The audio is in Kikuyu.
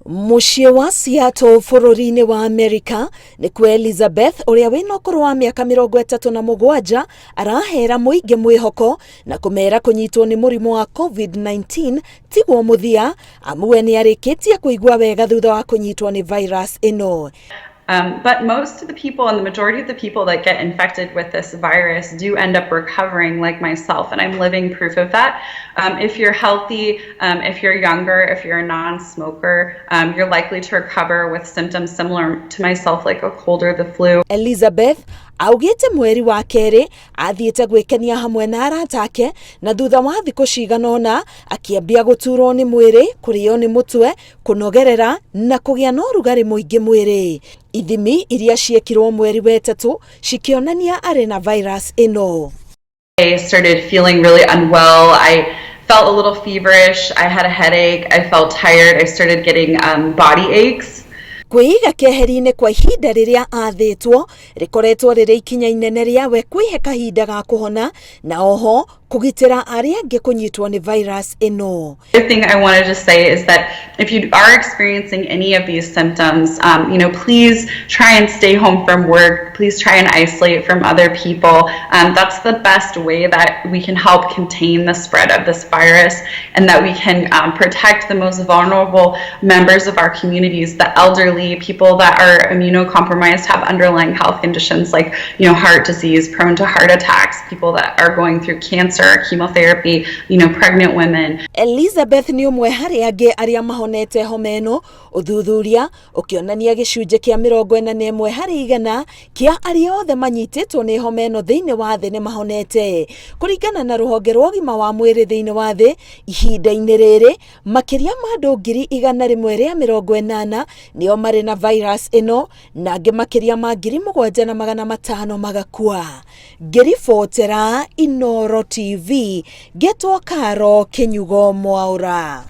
Mũciĩ wa Seattle bũrũri-inĩ wa Amerika nĩkuo Elizabeth ũrĩa wĩna ũkũrũ wa mĩaka 37 arahera mũingĩ mwĩhoko na kũmera kũnyitwo nĩ mũrimũ wa COVID-19 tiguo mũthia amu we nĩarĩkĩtie kũigua wega thutha wa kũnyitwo nĩ virus ĩno. But most of the people and the majority of the people that get infected with this virus do end up recovering, like myself, and I'm living proof of that. If you're healthy, if you're younger, if you're a non-smoker, you're likely to recover with symptoms similar to myself, like a cold or the flu. Elizabeth augĩte mweri wa kerĩ athiĩte gwĩkenia hamwe na arata ake na thutha wa thikũ cigana ũna akĩambia gũturwo nĩ mwĩrĩ, kũrĩo nĩ mũtwe, kũnogerera na kũgĩa na ũrugarĩ mũingĩ mwĩrĩ. Ithimi iria ciekirwo mweri wetatũ cikĩonania arĩ na virus ĩno. I started feeling really unwell. I felt a little feverish. I had a headache. I felt tired. I started getting body aches. Kwĩiga keheri-inĩ kwa ihinda rĩrĩa athĩtwo rĩkoretwo rĩrĩ ikinya inene rĩawe kwĩhe kahinda ga kũhona na oho kũgitĩra arĩa angĩ kũnyitwo nĩ virus ĩno. The thing I wanted to say is that if you are experiencing any of these symptoms, please try and stay home from work. Please try and isolate from other people. That's the best way that we can help contain the spread of this virus and that we can protect the most vulnerable members of our communities, the elderly, people that are immunocompromised, have underlying health conditions like heart disease, prone to heart attacks, people that are going through cancer, chemotherapy, pregnant women. Elizabeth nĩ ũmwe harĩ angĩ arĩa mahonete homa ĩno, ũthuthuria ũkĩonania gĩcunjĩ kĩa 41% kĩa arĩa othe manyitĩtwo nĩ homa ĩno thĩinĩ wa thĩ nĩ mahonete. Kũringana na rũhonge rwa ũgima wa mwĩrĩ thĩinĩ wa thĩ, ihinda-inĩ rĩrĩ makĩria ma andũ 180,000 nĩo marĩ na virus ĩno na angĩ makĩria ma 7,500 magakua. Ngĩribotera Inooro TV, ngetwo Karo Kĩnyugo Mwaũra.